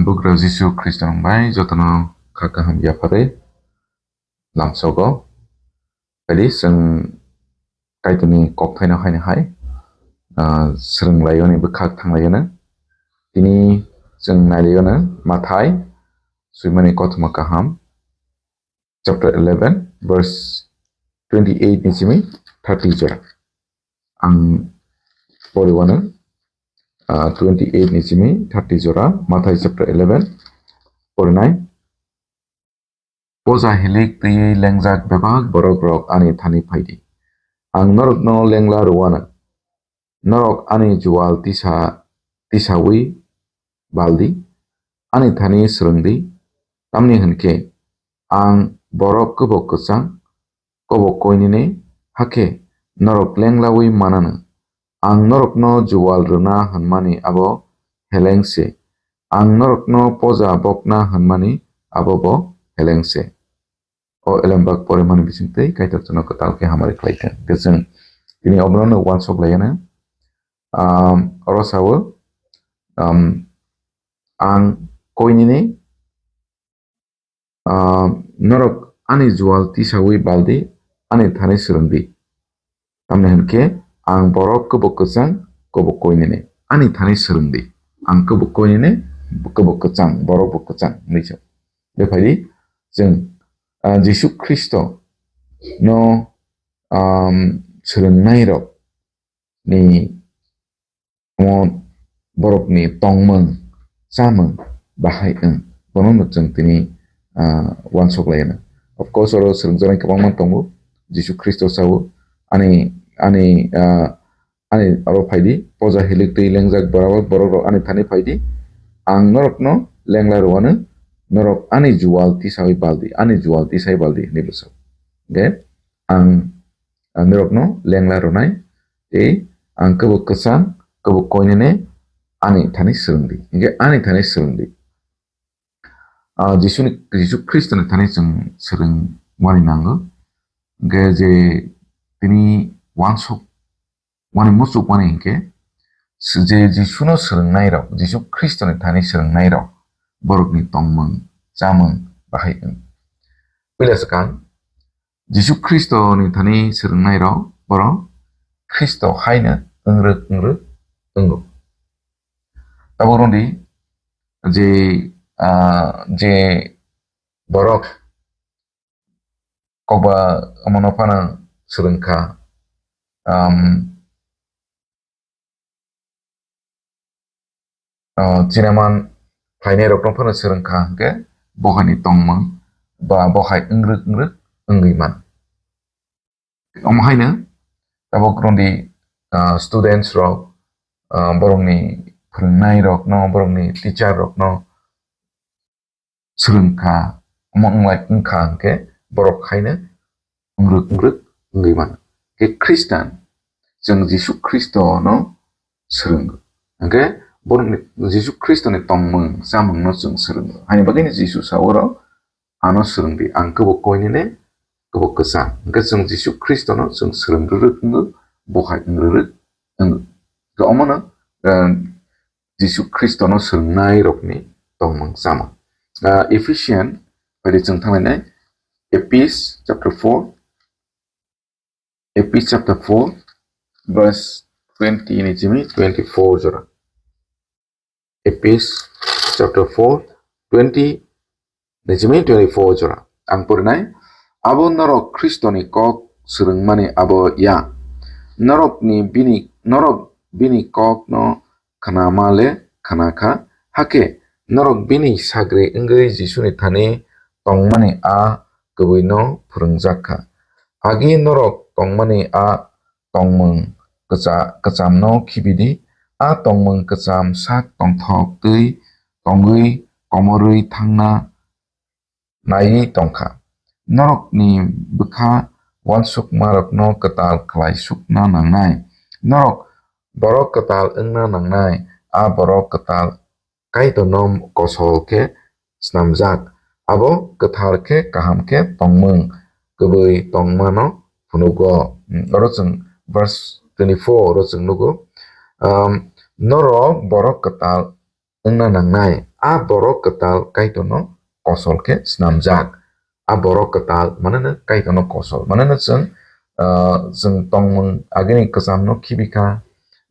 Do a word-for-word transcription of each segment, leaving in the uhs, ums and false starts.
Bugra Jisu Khristo bai jotono kha kaham yapharwi lamsogo. Kali chwng Kaitorni kokthaino haino hai, ah, swrwng laio ni bwkhak thang laio no. Tini chwng nai laio no Mathai, swimani kothoma kaham, chapter eleven, verse twenty-eight ni simi thirty jora. Ang poriwano, ah, twenty-eight ni simi thirty jora, Mathai chapter eleven, porinai. Poja hilik twi lengjak bebak borok rok ani thani phaidi. Ang norokno lengla rwano. Norok ani jual tisa, tisawi baldi, ani thani swrwngdi, tamni hwnkhe ang borok kwbo kwchang, kwbo koinini, hakhe norok lenglawi manano. Ang norokno jual rwna hwnmani abo heleng se, ang norokno poja bokna hwnmani abo bo heleng se. O elembak porimani bisingtwi Kaitor chwngno kwtal khe hamari khlai thung. Tei chwng tini obono uansuk lai anw. Um, oro sao, um, ang koinini, uh, norok ani jual tisawi baldi, ani thani swrwngdi. Tamni hwnkhe ang borok kwbo kwchang, kwbo koinini, ani thani swrwngdi. Ang kwbo koinini, kwbo kwchang, borok bo kwchang, hwnwi sa. Bephaidi chwng, ah, Jisu Khristo no, um, swrwngnairok ni omo borokni tongmung, chamung bahai wng, bono no chwng tini, ah, uansuk lai anw. Of course, oro swrwngjaknai kwbangma tongo. Jisu Khristo sao, ani, ani, ah, ani oro phaidi, poja hilik twi lengjak borok, borok rok ani thani phaidi. Ang norokno lengla rwano, norok ani jual tisawi baldi, ani jual tisawi baldi, hwnwi bwsao. Hwnkhe ang, ang norokno lengla rwnai, tei ang kwbo kwchang, kwbo koinene ani thani swrwngdi. Hwnkhe ani thani swrwngdi. Ah, Jisuni, Jisu Khristoni thani chwng swrwng wani nango. Hwnkhe je tini uansuk wani muchuk wani hwnkhe, je Jisuno swrwngnairok, Jisu Khristoni thani swrwngnairok, borokni tongmung, chamung bahai wng. Puila swkang, Jisu Khristoni thani swrwngnairok, borok Khristo haino wngrwk wngrwk wngo. Tabuk rwngdi je, ah, je borok kokba omono phano swrwngkha, um, ah, chinaman khlainairokno phano swrwngkha hwnkhe bo haini tongmung ba bo hai wngrwk wngrwk wngwi man. Omo haino tabuk rwngdi, ah, students rok, ah, borokni phwrwngnairokno, borokni teacher rokno swrwngkha, omo wnglai wngkha hwnkhe borok haino wngrwk wngrwk wngwi mano. Khe Khristan, chwng Jisu Khristono swrwngo. Hwnkhe borokni Jisu Khristoni tongmung chamungno chwng swrwngo. Haini bagwino Jisu sao oro, "Ano swrwngdi, ang kwbo koinene, kwbo kwchang." Hwnkhe chwng Jisu Khristono chwng swrwng rwrwk wngo, bo hai wngrwrwk wngo. Khe omono, eh, Jisu Khristono swrwngnairokni tongmung chamung. Ah, Ephesian, phaidi chwng thanglainai, Ephes chapter four, Ephes chapter four, verse twenty ni simi twenty-four jora. Ephes chapter four, twenty ni simi twenty-four jora. Ang porinai, abo norok Khristoni kok swrwngmani abo ya. Norokni bini, norok bini kokno khnama le khnakha, hakhe norok bini sagri wngwi Jisuni thani tongmani a kwbwino phwrwngjakha. Agi norok tongmani a tongmung kwcha-, kwchamno khibidi, a tongmung kwcham sak tongthok twi tongwi komorwi thangna naiwi tongkha. Norokni bwkha uansukmarokno kwtal khlai sukna nangnai. Norok borok kwtal wngna nangnai, a borok kwtal Kaitorno kosol khe snamjak, abo kwthar khe kaham khe tongmung kwbwi tongmano phunugo. Oro chwng verse twenty-four oro chwng nugo, um, norok borok kwtal wngna nangnai, a borok kwtal Kaitorno kosol khe snamjak. A borok kwtal maneno Kaitorno kosol. Maneno chwng, ah, chwng tongmung agini kwchamno khibi kha,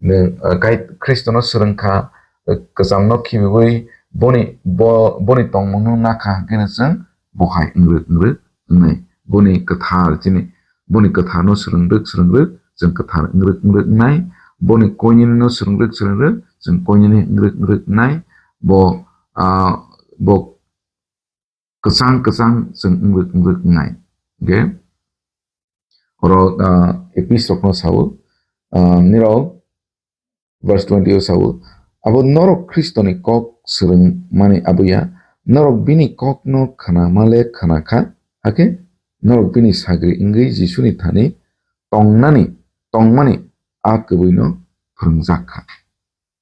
nwng, ah, Kai-, Khristono swrwng kha, ah, kwchamno khibiwi boni, bo-, boni tongmungno na kha, hwnkhe chwng bo hai wngrwk wngrwk wngnai. Boni kwthar chini, boni kwtharno swrwng rwk swrwng rwk chwng kwthar wngrwk wngrwk wngnai. Boni koinino swrwng rwk swrwng rwk chwng koinini wngrwk wngrwk wngnai. Bo, ah, bo kwchang kwchang chwng wngrwk wngrwk wngnai. Hwnkhe oro, ah, Epis rokno sao, ah, nirok verse twenty o sao, abo norok Khristoni kok swrwngmani aboya, norok bini kokno khwnamale khwnakha, hakhe norok bini sagri wngwi Jisuni thani tongnani, tongmani a kwbwino phwrwngjak kha.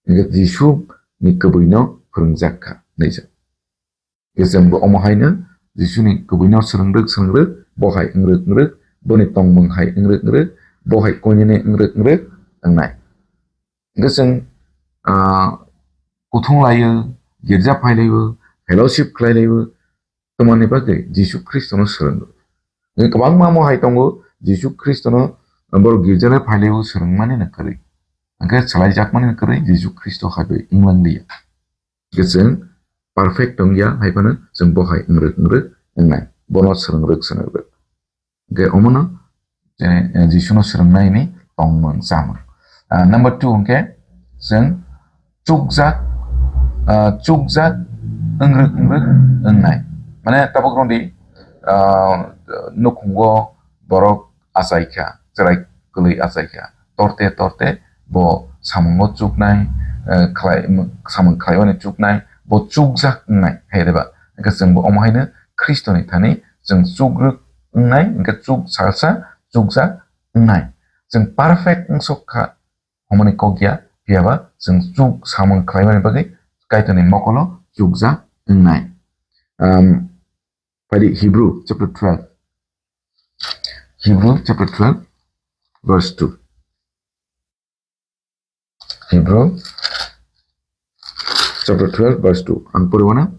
Hwnkhe Jisuni kwbwino phwrwngjak kha, hwnwi sa. Hwnkhe chwng bo omo haino Jisuni kwbwino swrwng rwk swrwng rwk, bo hai wngrwk wngrwk, boni tongmung hai wngrwk wngrwk, bo hai koinene wngrwk wngrwk wngnai. Hwnkhe chwng, ah, kuthung laio, girja phai laio, fellowship khlai laio, twmani bagwi Jisu Khristono swrwngo. Hwnkhe kwbangma omo hai tongo, Jisu Khristono borok girjale phai laio swrwngmani no kwrwi. Hwnkhe swlaijakmani no kwrwi Jisu Khristo hai bai wnglang liya. Hwnkhe chwng perfect tongya, hai phano chwng bo hai wngrwk wngrwk wngnai, bono swrwng rwk swrwng rwk. Hwnkhe omono je, eh, Jisuno swrwngnaini tongmung chamung. Ah, number two hwnkhe chwng chukjak, ah, chukjak wngrwk wngrwk wngnai. Mane tabuk rwdi, ah, nukhungo borok achai kha, chwrai kwlwi achai kha. Torte torte bo samungo chuknai, eh, khlai, samung khlaimani chuknai, bo chukjak wngnai, hai reba. Hwnkhe chwng bo omo haino Khristoni thani chwng chukrwk wngnai, hwnkhe chuk sasa chukjak wngnai. Chwng perfect wngsok kha, hwnmani kok ya, phiya ba chwng chuk samung khlaimani bagwi Kaitorni mokolo chukjak wngnai. Um, Phaidi Hebrew chapter twelve. Hebrew chapter twelve, verse two. Hebrew chapter twelve, verse two. Ang poriwana.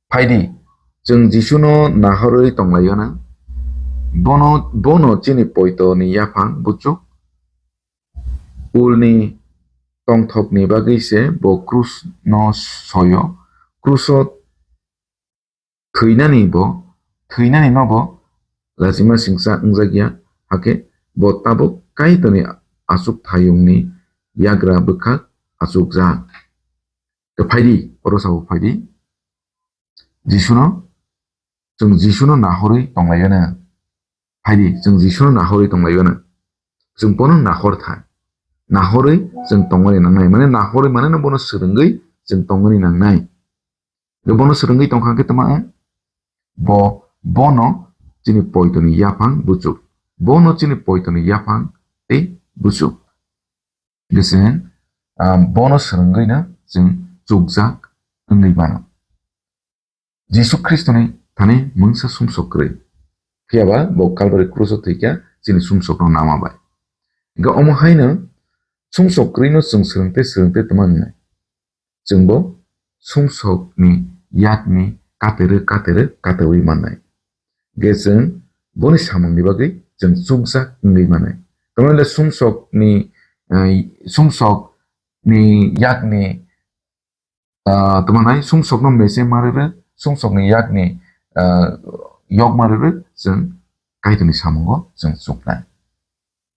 Phaidi, chwng Jisuno nahorwi tonglaiyana. Bono, bono chini poito ni yaphang buchuk. Ulni tongthokni bagwi se bo krus no soyo. Kruso thwinani bo, thwinani no bo lachima singsa wngjakya, hakhe bo tabuk Kaitorni achuk thayungni yagra bwkhak achukjak. Tei phaidi, oro sabo phaidi, Jisuno, chwng Jisuno nahorwi tonglaiyana. Phaidi, chwng Jisuno nahorwi tonglaiyana. Chwng bono nahor thai. Nahorwi chwng tongmani nangnai. Mane nahorwi mane no bono swrwngwi chwng tongmani nangnai. Hwnkhe bono swrwngwi tongkha khe tongma, bo, bono chini poitoni yaphang buchuk. Bono chini poitoni yaphang tei buchuk. Hwnkhe chwng, ah, bono swrwngwino chwng chukjak wngwi mano. Jisu Khristoni thani mungsa sumsok kwrwi. Phiyaba bo Kalbari kruso thwikha chini sumsokno nama bai. Hwnkhe omo haino sumsok kwrwino chwng swrwngte swrwngte tongma wngnai. Chwngbo sumsokni yakni katerwi katerwi katerwi mannai. Hwnkhe chwng boni samungni bagwi chwng chukjak wngwi mannai. Tamoni le sumsokni, eh, sumsokni yakni, ah, tamo nai sumsokno mese ma rwrwk, sumsokni yakni, ah, yok ma rwrwk, chwng Kaitorni samungo chwng chuknai.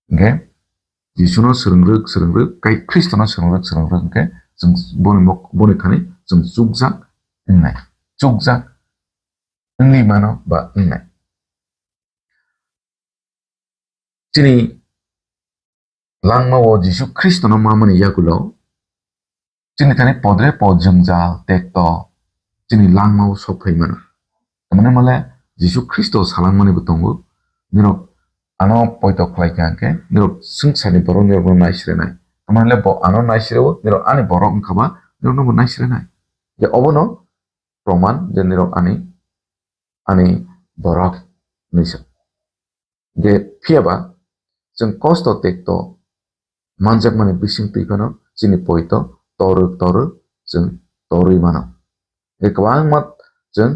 Hwnkhe Jisuno swrwng rwk, swrwng rwk, kai Khristono swrwng rwk, swrwng rwk hwnkhe chwng boni mok-, boni thani chwng chukjak wngnai. Chukjak wngwi mano ba wngnai. Chini langmao Jisu Khristono mamani yagulo chini thani podre pod jwngjal tekto chini langmao sok phai mano. Tamani mole Jisu Khristo salangmani bo tongo, nirok ano poito khlai kha hwnkhe nirok swngcharni borok nirokno naisrenai. Tamani le bo ano naisreo, nirok ani borok wngkha ba nirokno bo naisrenai. Je obono proman je nirok ani, ani borok hinwi sa. Je phiyaba chwng kosto tekto manjakmani bising twi phano chini poito torwk torwk chwng torwi mano. Tei kwbangma chwng,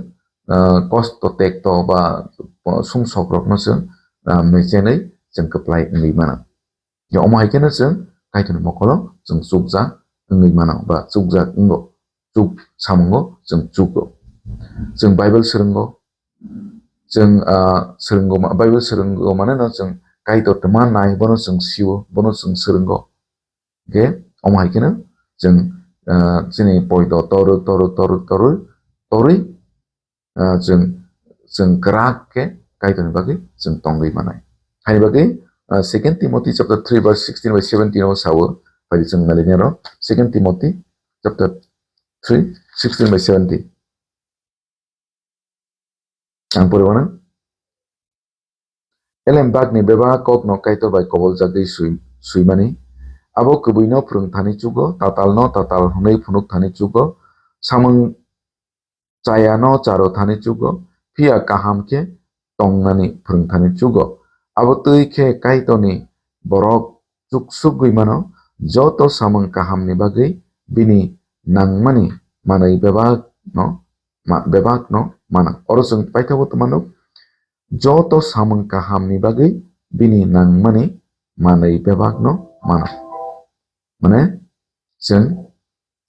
ah, kosto tekto ba sumsok rokno chwng, ah, mechenwi chwng kwplai wngwi mano. Ya, omo hai kheno chwng Kaitorni mokolo chwng chukjak wngwi mano ba chukjak wngo. Chuk samungo chwng chugo. Chwng Bible swrwngo. Chwng, ah, swrwngo ma-, Bible swrwngo mane no chwng Kaitor tma nai bono chwng sio, bono chwng swrwngo. Hwnkhe omo hai kheno chwng, ah, chini poito toru, toru, toru, toru, torwi, ah, chwng, chwng kwrak khe Kaitorni bagwi chwng tongwi manai. Haini bagwi, ah, Second Timothy chapter three verse sixteen by seventeen o sao, phai chwng nalini aro Second Timothy chapter three, sixteen by seventeen. Ang pori wana. Elem bagni bebak kokno Kaitor bai koboljagwi swi-, swimani. Abo kwbwino phwrwng thani chugo, tatalno tatal hwnwi phunuk thani chugo, samung chayano charo thani chugo, phiya kaham khe tongnani phwrwng thani chugo. Abo twi khe Kaitorni borok chuksugwi mano, joto samung kahamni bagwi bini nangmani manwi bebakno ma-, bebakno mano. Oro chwng paithago tongmano, joto samung kahamni bagwi bini nangmani manwi bebakno mano. Mane, chwng,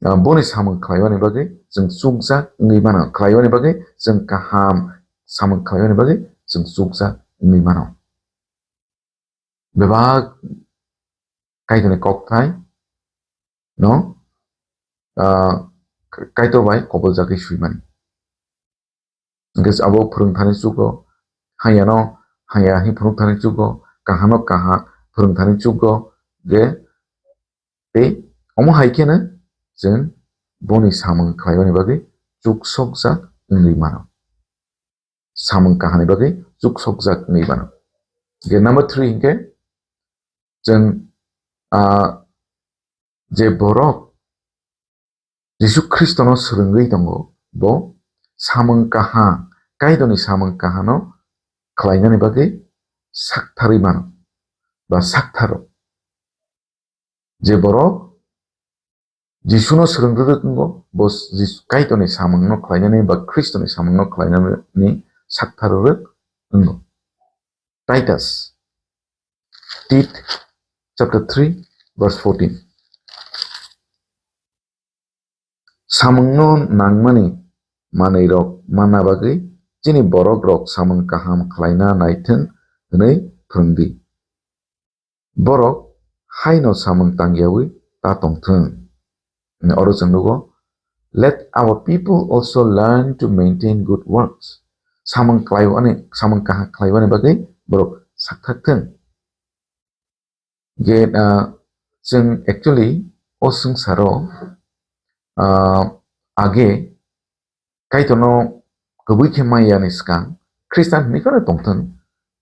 ah, boni samung khlaiwani bagwi chwng chukjak wngwi mano, khlaiwani bagwi chwng kaham samung khlaiwani bagwi chwng chukjak wngwi mano. Bebak Kaitorni kokthai no, ah, Kaitor bai koboljagwi swimani. Hwnkhe abo phwrwng thani chugo, hamyano hamya hwnwi phunuk thani chugo, kahamno kaha phwrwng thani chugo, je tei omo hai kheno chwng boni samung khlaimani bagwi chuksokjak wngwi mano. Samung kahamni bagwi chuksokjak wngwi mano. Hwnkhe number three hwnkhe chwng, ah, je borok Jisu Khristono swrwngwi tongo, bo samung kaha, Kaitorni samung kahano khlainani bagwi saktharwi mano ba saktharo. Je borok Jisuno swrwng rwrwk wngo, bo Jis-, Kaitorni samungno khlainani ba Khristoni samungno khlainani sakthar rwrwk wngo. Titus, Tit chapter three, verse fourteen. Samungno nangmani manwirok manna bagwi chini borokrok samung kaham khlaina naithwng hwnwi phwrwngdi. Borok haino samung tangyawi ta tongthwng. Oro chwng nugo, "Let our people also learn to maintain good works." Samung khlaiwani, samung kaham khlaiwani bagwi borok sakthakthwng. Je, ah, chwng actually o swngcharo, ah, age Kaitorno kwbwi khe manya ni swkang, Khristan hwnwi phano tongthwng,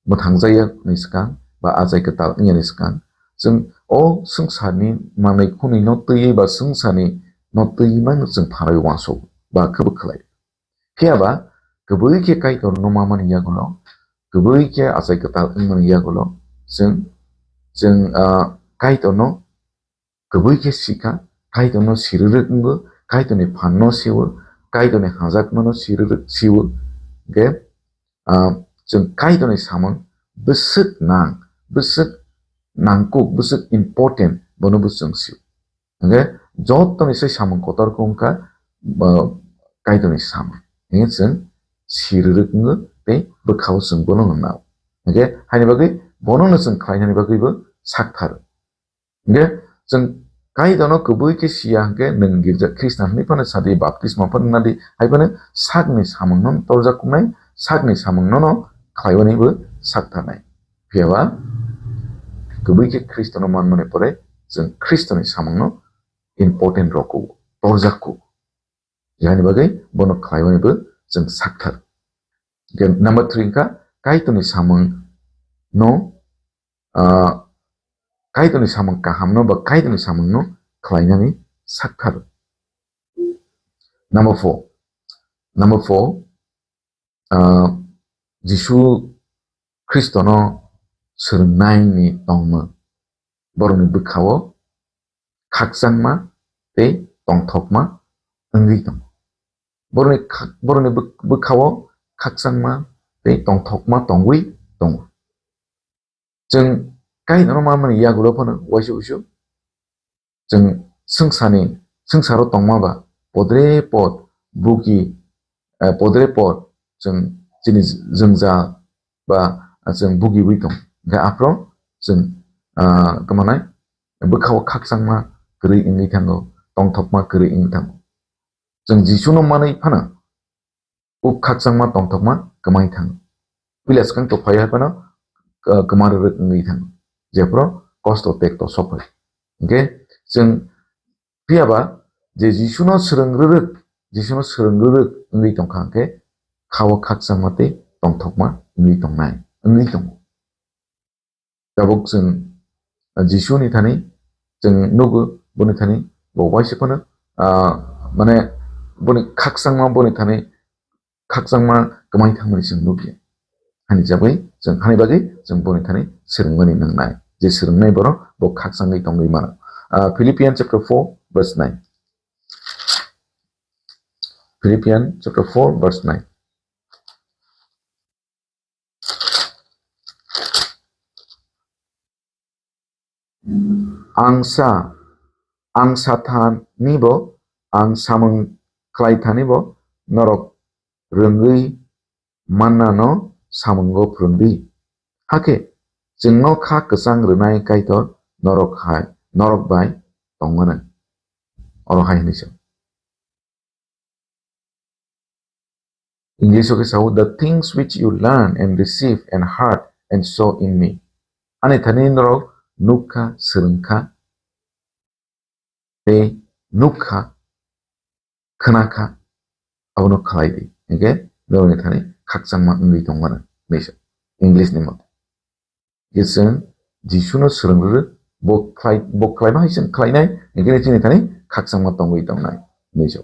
mwthangjaya ni swkang, ba achai kwtal wngya ni swkang, chwng o swngcharni manwi khwnwi no twiwi ba swngcharni no twiwi mano chwng phanwi uansuk ba kwbwi khlai. Phiya ba kwbwi khe Kaitorno mamani yagulo, kwbwi khe achai kwtal wngmani yagulo, chwng, chwng, ah, Kaitorno kwbwi khe sikha, Kaitorno sirwrwk wngo, Kaitorni phanno siwo, Kaitorni hajakmano sirwrwk siwo. Hwnkhe, ah, chwng Kaitorni samung bwswk nang, bwswk nangkuk, bwswk important, bono bo chwng siwo. Hwnkhe, jotoni sai samung kotor khe wngkha, ah, Kaitorni samung. Hwnkhe chwng sirwrwk wngo tei bwkhao chwng bono nwngnao. Hwnkhe, haini bagwi bonono chwng khlainani bagwibo sakthar. Hwnkhe chwng Kaitorno kwbwi khe siya hwnkhe nwng girja Khristan hwnwi phano sadi, baptisma phano nadi, hai phano sakni samungno torjak wngnai, sakni samungno no khlaiwanibo saktharnai. Phiya ba kwbwi khe Khristono manmani pore chwng Khristoni samungno important rw kugo, torjak kugo. Jani bagwi bono khlaiwanibo chwng sakthar. Hwnkhe number three wngkha Kaitorni samungno ah, Kaitorni samung kahamno ba Kaitorni samungno khlainani sakthar. Number four. Number four, ah, Jisu Khristono swrwngnaini tongmung. Borokni bwkhao khakchangma tei tongthokma, wngwi tongo. Borokni kha-, borokni bwk-, bwkhao khakchangma tei tongthokma tongwi tongo. Chwng kainwino manmani yagulo phano uaisa uisu chwng swngcharni, swngcharo tongma ba podre pod bugi, eh, podre pod chwng chini jwngjal ba chwng bugiwi tong. Hwnkhe aphro chwng, ah, tongmanai bwkhao khakchangma kwrwi wngwi thango, tongthokma kwrwi wngwi thango. Chwng Jisuno manwi phano o khakchangma tongthokma kwmai thango. Puila swkang to phai hai phano, uh, kwma rwrwk wngwi thango. Jephru kosto tekto sok phai. Hwnkhe chwng phiya ba je Jisuno swrwng rwrwk, Jisuno swrwng rwrwk wngwi tongkha hwnkhe khao khakchangma tei tongthokma wngwi tongnai, wngwi tongo. Tabuk chwng, ah, Jisuni thani chwng nugo, boni thani bo waisa phano, ah, mane boni khakchangma, boni thani khakchangma kwmai thangmani chwng nukya. Hani jagwi chwng, hani bagwi chwng boni thani swrwngmani nangnai. Je swrwngnai borok bo khakchangwi tongwi mano. Ah, Philippians chapter four verse nine. Philippians chapter four verse nine. Ang sa, ang sa thani bo, ang samung khlai thani bo, norok rwngwi mannano samungo phwrwngdi. Hakhe chwngno kha kwchang rwnai Kaitor norok hai, norok bai tongmano. Oro hai hwnwi sa. English o khe sao, "The things which you learn and receive and heard and saw in me." Ani thani norok nukha, swrwngkha, tei nukha, khwnakha, abono khlai di. Hwnkhe norokni thani khakchangma wngwi tongmano, hinwi sa, English ni mote. Khe chwng Jisuno swrwng rwrwk, bo khlai, bo khlaima hai chwng khlainai, hwnkhe chini thani khakchangma tongwi tongnai, hinwi sa.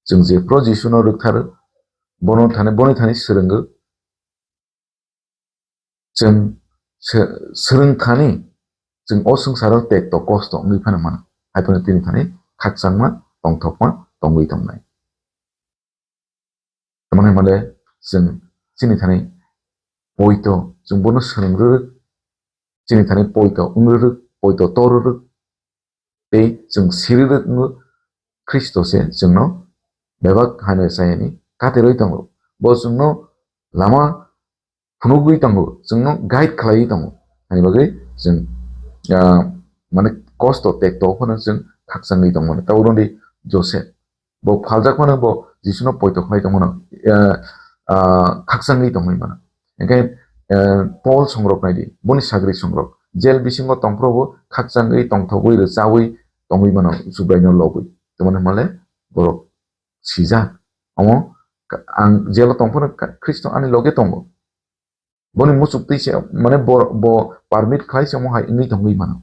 Chwng jephru Jisuno rwktharo, bono thani, boni thani swrwngo, chwng sw-, swrwng thani, chwng o swngcharo tekto kosto wngwi phano mano. Hai phano tini thani khakchangma, tongthokma tongwi tongnai. Tamoni hwnmale chwng chini thani poito, chwng bono swrwng rwrwk, chini thani poito wng rwrwk, poito tor rwrwk, tei chwng siri rwk wngo, Khristo se chwngno bebak haino sayani katirwi tongo. Bo chwngno lama phunugwi tongo, chwngno guide khlaiwi tongo. Ani bagwi chwng, ah, mane kosto tekto phano chwng khakchangwi tongmani. Tabuk rwdi Joseph. Bo phaljak phano bo Jisuno poito khlai tongmano, ah, ah, khakchangwi tongwi mano. Hwnkhe, ah, Paul songrok naidi, boni sagri songrok. Jail bisingo tongphuru bo khakchangwi tongthogwi rwchawi tongwi mano Subraino lobwi. Tamoni hwnmale borok sijak. Omo ka-, ang jail o tongphuru ka-, Khristo ani loge tongo. Boni muchuk twi se, mane bo, bo permit khlai se omo hai wngwi tongwi mano.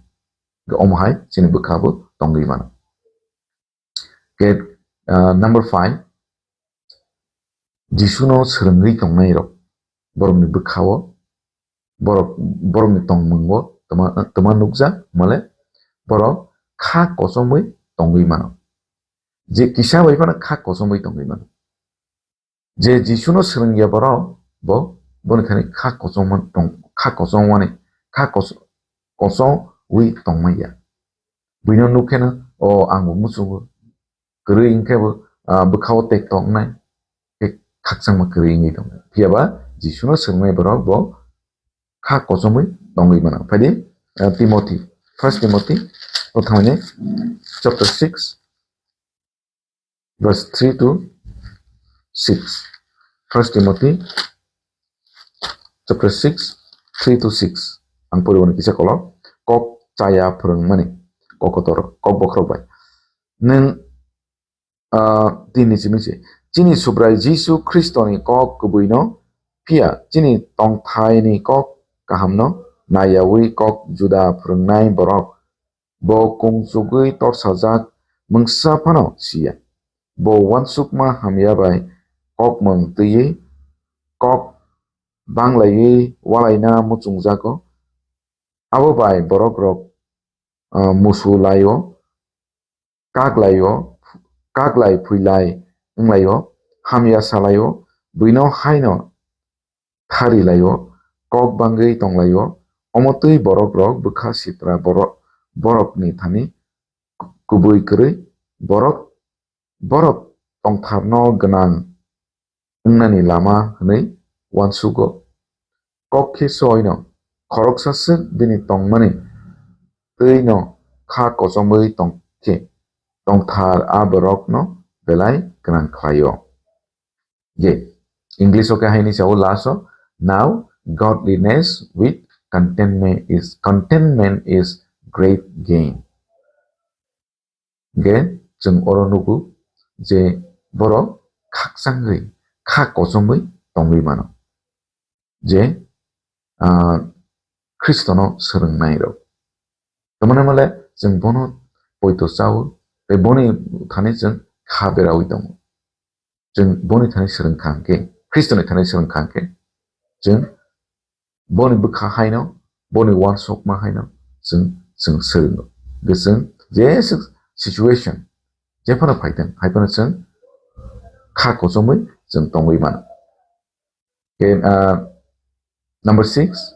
Omo hai chini bwkha bo tongwi mano. Ke, ah, number five, Jisuno swrwngwi tongnai rok, borokni bwkhao, borok, borokni tongmungo twma, twma nukjak, male borok kha kochomwi tongwi mano. Je kisa bai phano kha kochomwi tongwi mano. Je Jisuno swrwngya borok bo, boni thani kha kochongma tong, kha kochongmani, kha kos-, kochongwi tongmaya. Buino nukkheno, o ang bo muchungo, kwrwi hwnkhe bo, ah, bwkhao tekto wngnai, tei khakchangma kwrwi wngwi tongo. Phiya ba Jisuno swrwngnai borok bo kha kochomwi tongwi mano. Phaidi, ah, Timothy, First Timothy, o thangmani chapter six, verse three to six. First Timothy chapter six, three to six. Ang poriwani kisa kolok. Kok chaya phwrwngmani. Kok kotor, kok bokhorok bai. Nwng, ah, tini simi se. Chini Subrai Jisu Khristoni kok kwbwino, phiya chini tongthaini kok kahamno nayawi kok juda phwrwngnai borok. Bo kung chugwi torsajak mungsa phano siya. Bo uansukma hamya bai kokmung twiwi kok banglaiwi walaina muchungjago. Abo bai borokrok, ah, musu lai-o, kak lai-o, kaklai phuilai wnglaio, hamya salaio, buino haino tharilaio, kok bangwi tonglaio. Omo twi borok rok bwkha sitra borok, borokni thani kubui kwrwi borok, borok tongtharno gwnang wngnani lama hwnwi uansugo. Kok khe soino khoroksa swk bini tongmani twino kha kochomwi tongkhe tongthar a borokno belai gwnang khlaio. Ye, English o khe haini sao last o, "Now godliness with contentment is, contentment is great gain." Hingkhe chwng oro nugo je borok khakchangwi, kha kochomwi tongwi mano, je, ah, Khristono swrwngnairok. Tamani hwnmale chwng bono poito chao, tei boni thani chwng kha berawi tongo. Chwng boni thani swrwngkha hwnkhe, Khristoni thani swrwngkha hwnkhe, chwng boni bwkha haino, boni uansukma haino chwng, chwng swrwngo. Hwnkhe chwng je si-, situation jephano phaithwng, haiphano chwng kha kochomwi chwng tongwi mano. Hwnkhe, ah, number six,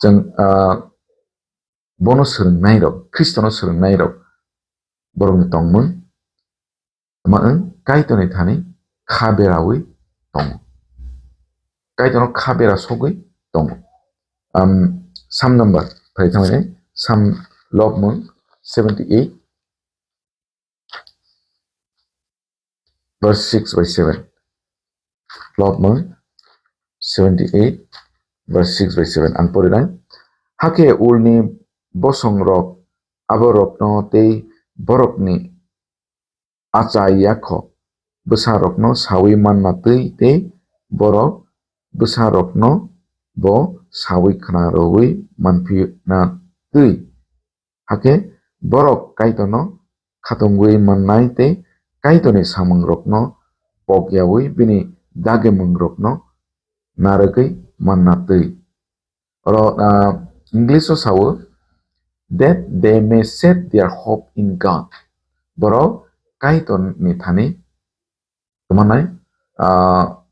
chwng, ah, bono swrwngnairok, Khristono swrwngnairok borokni tongmung tama wng Kaitorni thani kha berawi tongo. Kaitorno kha bera sogwi tongo. Am, Psalm number, phai thangmani, Psalm lobmung seventy-eight, verse six by seven. Lobmung seventy-eight, verse six by seven. Ang pori nai. Hakhe ulni bosongrok aborokno tei borokni achai yakho bwsarokno sawi manna twi tei borok bwsarokno bo sawi khna rwui manphina twi. Hakhe borok Kaitorno khatungwi mannai tei Kaitorni samungrokno pok yaui bini dagimungrokno narwgwi manna twi. Oro, ah, English o sao, "That they may set their hope in God." Borok Kaitorni thani tongmanai, ah,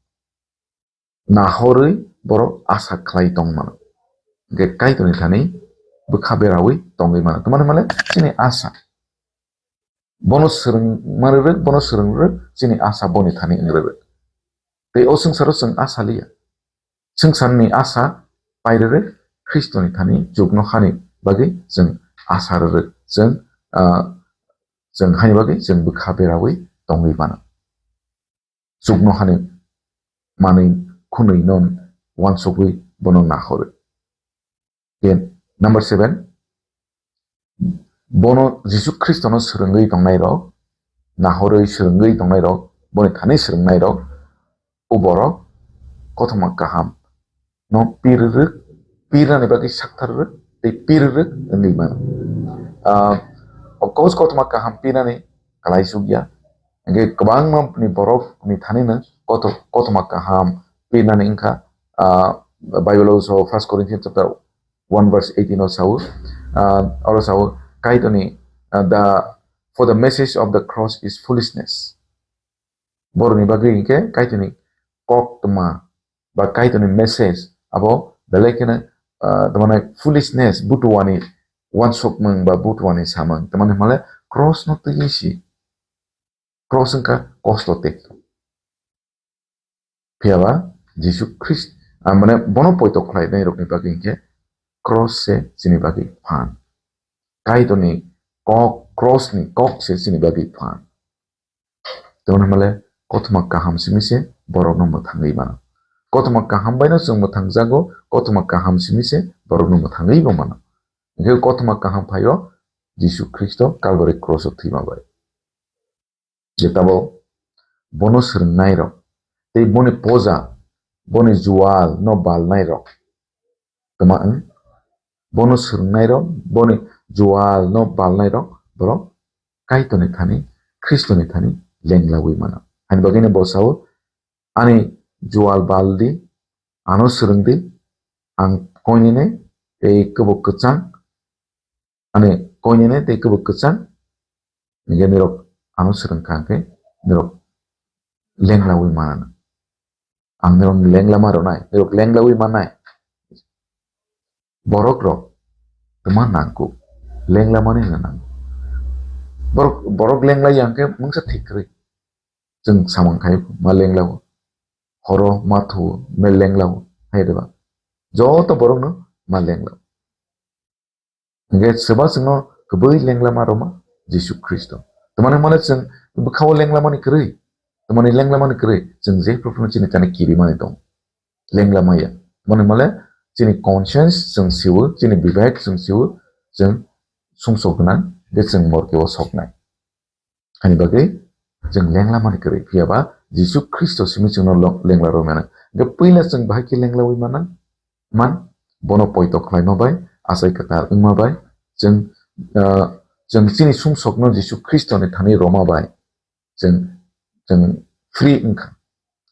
nahorwi borok asa khlai tong mano. Hwnkhe Kaitorni thani bwkha berawi tongwi mano. Tongmani hwnmale chini asa. Bono swrwng manrwk, bono swrwng rwk, chini asa boni thani wng rwk. Tei o swngcharo chwng asa liya. Swngcharni asa pai rwk, Khristoni thani chuknohani bagwi chwng asa rwk. Chwng, ah, chwng haini bagwi chwng bwkha berawi tongwi mano. Chuknohani manwi khwnwi non uansukwi bono nahoro. Then, number seven, bono Jisu Khristono swrwngwi tongnairok, nahorwi swrwngwi tongnairok, boni thani swrwngnairok, o borok kothoma kaham no pirwrwk, pirnani bagwi sakthar rwk tei pirwrwk wngwi mano. Ah, of course, kothoma kaham pirnani kalaisuk ya. Hingke kwbangma ni borok ni thani no koto-, kothoma kaham pirnani wngkha. Ah, Bible o so First Corinthians chapter one verse eighteen o sao, ah, oro sao, Kaitorni, ah, the, "For the message of the cross is foolishness." Borokni bagwi hingke Kaitorni koktwma ba Kaitorni message abo belai kheno, ah, tamani foolishness, butuwani uansukmung ba butuwani samung. Tamani hwnmale cross no twi si, cross wngkha kosto tei. Phiya ba Jisu Khrist, ah, mane bono poito khlainai rokni bagwi hingke cross se chini bagwi phan. Kaitorni kok, cross ni kok se chini bagwi phan. Tongna hwnmale kothoma kaham simi se borokno mwthangwi mano. Kothoma kaham bai no chwng mwthangjago, kothoma kaham simi se borokno mwthangwi bo mano. Hingke kothoma kaham phaio Jisu Khristo Calvary cross o thwima bai. Je tabok bono swrwngnairok tei boni poja, boni jual no balnairok. Tama wng? Bono swrwngnairok, boni jual no balnairok, borok Kaitorni thani, Khristoni thani lenglawi mano. Ani bagwino bo sao, "Ani jual bal di, ano swrwng di, ang koinene tei kwbuk kwchang, ani koinene tei kwbuk kwchang." Hingke nirok ano swrwng kha hwnkhe norok lenglawi manana. Ang norok lenglama rwnai, norok lenglawi mannai. Borok rok tma nangkuk, lenglamani no nango. Borok, borok lenglai ya hwnkhe mungsa thik kwrwi. Chwng samung khai ma lenglawo. Horo ma thuwo, ma lenglawo. Hai rwba. Joto borok no ma lenglawo. Hingke swba chwngno kwbwi lenglama rwma Jisu Khristo. Tamani hwnmale chwng bwkhao lenglamani kwrwi, tamani lenglamani kwrwi chwng jephru phano chini thani kirimani tong. Lenglamaya. Tamani hwnmale chini conscience chwng siwo, chini bibek chwng siwo, chwng sumsok gwnang, je chwng morkeo soknai. Ani bagwi chwng lenglamani kwrwi, phiya ba Jisu Khristo simi chwngno lo-, lengla rw mano. Hingke puila chwng bahai khe lenglawi mano? Man, bono poito khlaima bai, achai kwtal wngma bai, chwng, ah, chwng chini sumsokno Jisu Khristoni thani rwma bai, chwng, chwng free wngkha.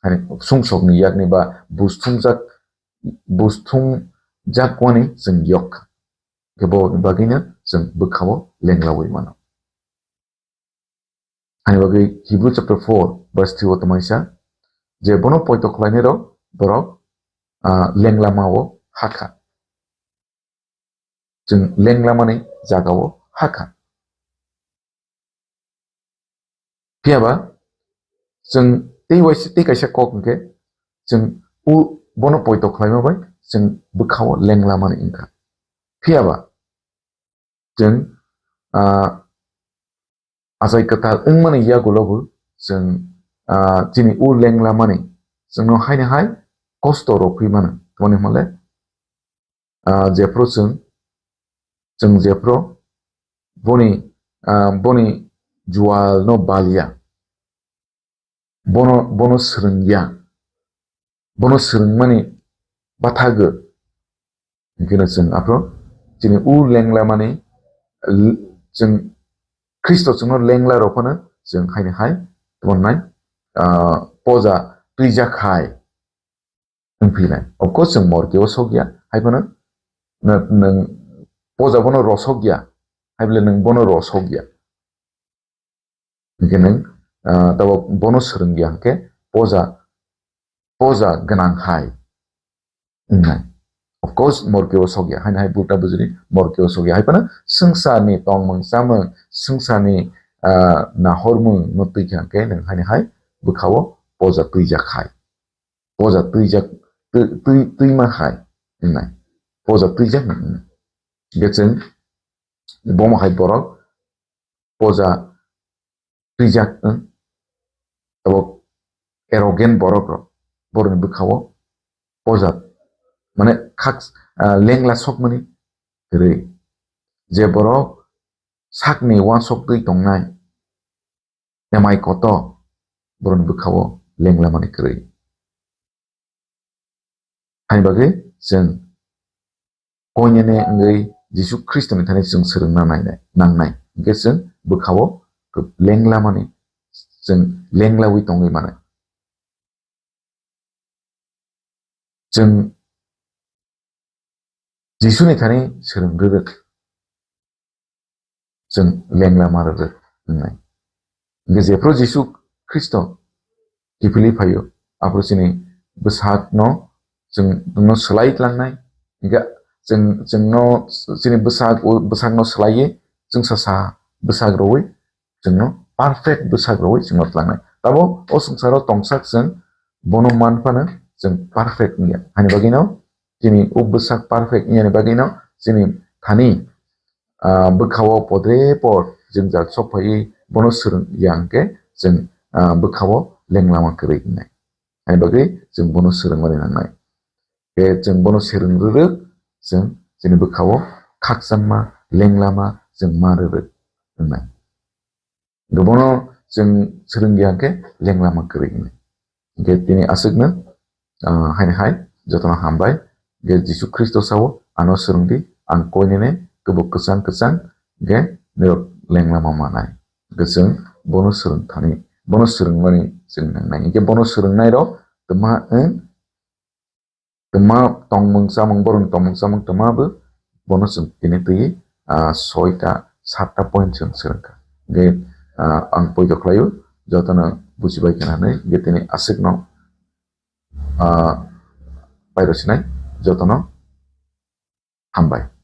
Hani sumsokni yakni ba buj thumjak, buj thumjak wani chwng yok kha. Khe bo bagwino chwng bwkhao lenglawi mano. Ani bagwi Hebrew chapter four verse three o tongmani sa, je bono poito khlainai rok borok, ah, lenglamao hakha. Chwng lenglamani jagao hakha. Phiya ba chwng tei waisa, tei kaisa kok hwnkhe chwng u bono poito khlaima bai chwng bwkhao lenglamani wngkha. Phiya ba chwng, ah, achai kwtal wngmani yagulo bo chwng, ah, chini u lenglamani chwngno haino hai kosto rw phi mano. Tamoni hwnle, ah, jephru chwng, chwng jephru boni, ah, boni jualno balia. Bono, bono swrwngya, bono swrwngmani bathago. Hingkheno chwng aphro chini u lenglamani, l-, chwng Khristo chwngno lengla rw phano chwng haino hai tongmani, ah, poja twijak hai wngphinai. Of course, chwng morkeo sokya, hai phano nw-, nwng poja bono rosokya, hai bole nwng bono rosokya. Hingke nwng, ah, tabok bono swrwngya hingke poja, poja gwnang hai wngnai. Of course, morkeo sokya, haino hai bukta bujuri morkeo sokya. Hai phano swngcharni tongmung chamung, swngcharni, ah, nahormung no twi kha hingke nwng haino hai bwkhao poja twijak hai. Poja twijak, twi, twi, twima hai wngnai. Poja twijak wngnai. Hingke chwng bomo hai borok poja twijak wng. Tabok arrogant borok rok, borokni bwkhao poja, mane khak, ah, lengla sokmani kwrwi. Je borok sakni uansuk twi tongnai, emai koto borokni bwkhao lenglamani kwrwi. Haini bagwi chwng koinene wngwi Jisu Khristoni thani chwng swrwngna nainai, nangnai. Hingke chwng bwkhao lenglamani, chwng lenglawi tongwi manai. Chwng Jisuni thani swrwng rwrwk, chwng lengla ma rwrwk wngnai. Hingke jephru Jisu Khristo kiphilwi phaio, aphuru chini bwsakno chwng, no swlai tlangnai. Hingke chwng, chwngno chini bwsak, bwsakno swlaiwi chwngsa sa bwsak rwui chwngno perfect bwsak rwui chwngno tlangnai. Tabo o swngcharo tongsak chwng bono man phano chwng perfect wngya. Haini bagwino chini o bwsak perfect wngyani bagwino chini thani, ah, bwkhao podre pod jwngjal sok phaiwi bono swrwng ya hwnkhe chwng, ah, bwkhao lenglama kwrwi wngnai. Haini bagwi chwng bono swrwngmani nangnai. Khe chwng bono swrwng rwrwk, chwng chini bwkhao khakchangma, lenglama chwng ma rwrwk wngnai. Hwnkhe bono chwng swrwng ya hwnkhe lenglama kwrwi wngnai. Hwnkhe tini aswkno, ah, haini hai jotono hambai. Hwnkhe Jisu Khristo sao, "Ano swrwng di, ang koinene kubuk kwchang kwchang hwnkhe norok lenglama manai." Hwnkhe chwng bono swrwng thani, bono swrwngmani chwng nangnai. Hwnkhe bono swrwngnairok twma wng, twma tongmung chamung, borokni tongmung chamung twma bo bono chwng tini twi, ah, soita satta point chwng swrwngkha. Hwnkhe ah, ang poito khlaio, jotono bujibai khna hinwi, je tini aswkno, ah, pairo sinai, jotono hambai.